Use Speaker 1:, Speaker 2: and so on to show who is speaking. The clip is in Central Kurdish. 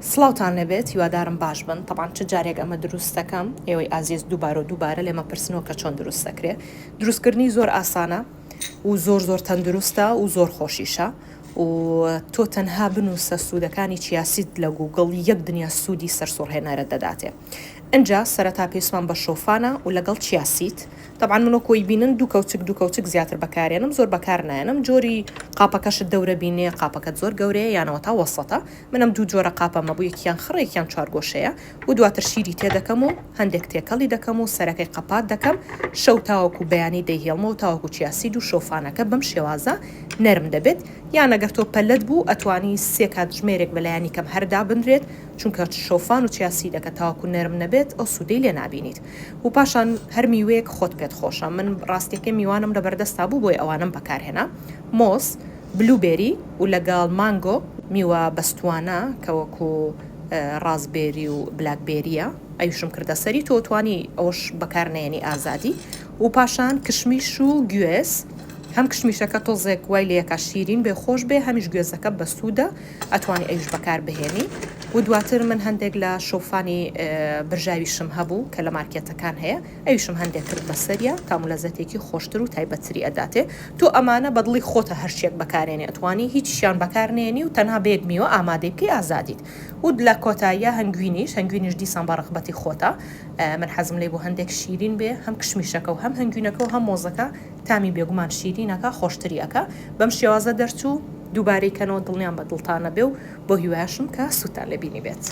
Speaker 1: سڵاوتان لێبێت هیوادارم باش بن تەبعەن چ جارێک ئەمە دروست دەکەم ئێوەی ئازیز دووبارە و دووبارە لێمە پرسنەوە کە چۆن دروست دەکرێ دروستکردنی زۆر ئاسانە و زۆر زۆر تەندروستە و زۆر خۆشیشە و تۆ تەنها بنووسە سوودەکانی chia seed لە گوگڵ یەک دنیا سوودی سەرسوڕهێنەرت دەداتێ ئنجا سەرەتا پێویستمان بە شۆفانە و لەگەڵ chia seed تەبعەن من وەکو ئەیبینن دوو کەوچک دوو کەوچک زیاتر بەکارێنم زۆر بەکار نایەنم جۆری قاپەکەشت دەورە بینێ قاپەکەت زۆر گەورەیە یانەوەتا وەسەتە من ئەم دوو جۆرە قاپەمە بوو یەکیان خڕە یەکیان چوارگۆشەیە و دواتر شیری تێدەکەم و هەندێک تێکەڵی دەکەم و سەرەکەی قەپات دەکەم شەو تاوەکو بەیانی دەیهێڵمەوە تاوەکو chia seed و شۆفانەکە بەم شێوازە نەرم دەبێت یان ئەگەر تۆ پەلەت بوو ئەتوانی سێ کاتژمێرێک بەلایەنی کەم هەر دابنرێت چونکە شۆفان و chia seed ەکە تاوەکو نەرم نەبێت ئەو سوودەی لێ نابینیت و پاشان هەر میوەیەک خۆت پێت خۆشە من ڕاستیەکەی میوانم لەبەردەستا بوو بۆیە ئەوانەم بەکارهێنا مۆز blueberry و لەگەڵ مانگۆ، میوە بەستووانە کە وەکو raspberry و blackberry یە ئەویشم کردە سەری تۆ توانی ئەوەش بەکار نەیەنی ئازادی و پاشان کشمیش و گوێز هەم کشمیشەکە تۆزێک وای لێکا شیرین بێ خۆش بێ هەمیش گوێزەکە بەسوودە ئەتوانی ئەویش بەکار بهێنی و دواتر من هەندێک لە شۆفانی برژاویشم هەبوو کە لە مارکێتەکان هەیە ئەویشم هەندێک کرد بەسەریا تام و لەزەتێکی خۆشتر و تایبەتتری ئەداتێ تۆ ئەمانە بەدڵی خۆتە هەرچیەک بەکارێنی ئەتوانی هیچیشیان بەکار نەیەنی و تەنها بەیەک میوە ئامادەی بکەی ئازادیت و لە کۆتاییا هەنگوینیش هەنگوینیش دیسان بە ڕەغبەتی خۆتە من حەزم لێی بوو هەندێک شیرین بێ هەم کشمیشەکە و هەم هەنگوینەکە و هەم مۆزەکە تامی بێگومان شیرینەکە خۆشتری ئەکا بەم شێوازە دەرچوو دووبارەی کەنەوە دڵنیام بە دڵتان ئەبێ و بەو هیوایەشم کە سوودتان لێ بینیبێت.